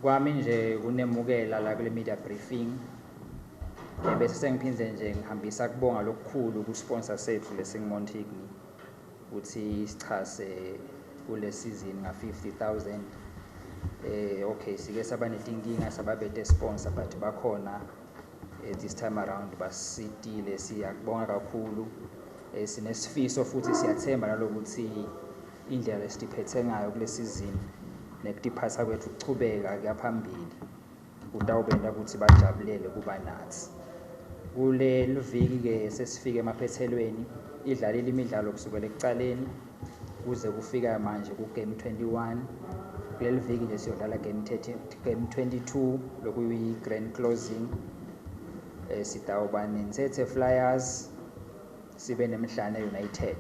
Kwami nje kunemukela la kule media briefing. Bese sengiphindze nje ngihambisa kubonga lokukhulu ku-sponsor sethu lesingu-Montigny ukuthi sichase kule season nga-50,000. Okay, sike saba netinkinga, sababete sponsor, but bakhona this time around basitile, siyakubonga kakhulu. Sinesifiso futhi siyathemba nalokuthi indlela lesitiphethe ngayo kule season nekutiphatha kwethu kuchubeka kuyaphambili kutawubenta ukuthi bajabulele kuba nathi. Kule liviki-ke sesifike emaphethelweni, idlalile imidlalo kusukela ekucaleni kuze kufika manje ku-game 21. Kuleli viki nje siyodlala game 30, game 22 lokuyi-grand closing. Sitawuba neNtsetse Flyers, sibe neMhlane United.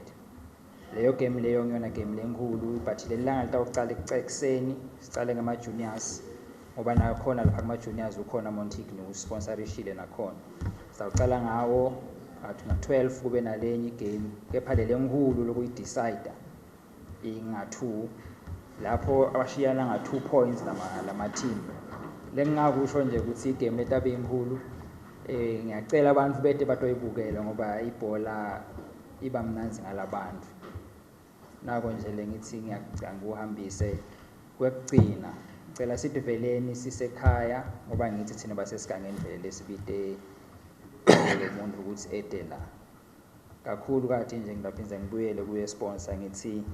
Leyo game leyo ngiyona game lenkulu, but leli langa litawucala ekuseni, sicale ngama-juniors ngoba nakhona lapha kuma-juniors ukhona Montigny usponsorishile nakhona. Sitawucala ngawo athi nga-12 kube nalenye igame, kepha lele nkulu lokuyi-decide inga-2 lapho abashiyana nga-2 points lama team. Lengingakusho nje ukuthi igame letabe inkulu. Ngiyacela abantu bete batoyibukela ngoba ibhola iba mnandzi ngalabantu. Nako nje lengithi ngikuhambise kwekugcina. Ngicela sithi sisekhaya ngoba ngithi thina basesigangeni vele lesibite lo muntu ukuthi ede la. Kakhulu kathi nje ngidaphinze ngibuyele kuye sponsor, ngithi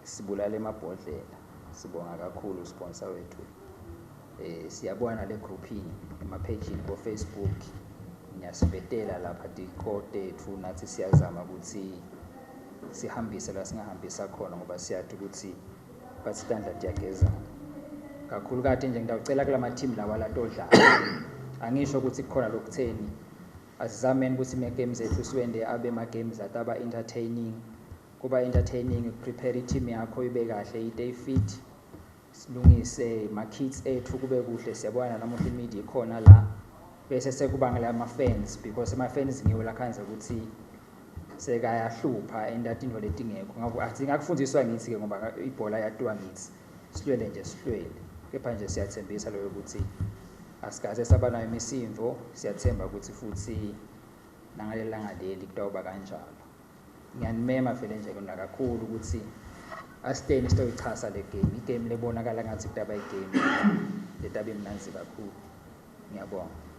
sibulale emabhodlela. Sibonga kakhulu sponsor wethu. Siyabona le groupini ema-page ko Facebook, niyasivetela lapha tikho tethu, nathi siyazama ukuthi sihambise la singahambisa khona ngoba siyathi ukuthi bathi tandla tiyagezana. Kakhulu kade nje ngidawucela kulama team lawa latodlala, angisho ukuthi kukhona lokutheni, asizameni ukuthi ima games ethu siwende abe ma games ataba entertaining. Kuba entertaining prepare i-team yakho ibe kahle, ite fit, silungise ma kits ethu kube kuhle. Siyabona namuhla imedia ikhona la, bese sekuba ngala ama fans, because ama fans ngiwo lakhanza ukuthi sekayahlupha enda tintfo letingekho. Ngako asingakufundiswa ngithi ke ngoba ibhola yatiwa ngithi silwele nje silwele, kepha nje siyathembisa loyo ukuthi asikaze saba nayo imisindvo. Siyathemba ukuthi futhi nangalelanga leli kutawuba kanjalo. Ngiyanimema vele nje kona kakhulu ukuthi asiteni sitoyichasa le game, igame lebonakala ngathi kutaba igame letabe imnandzi kakhulu. Ngiyabonga.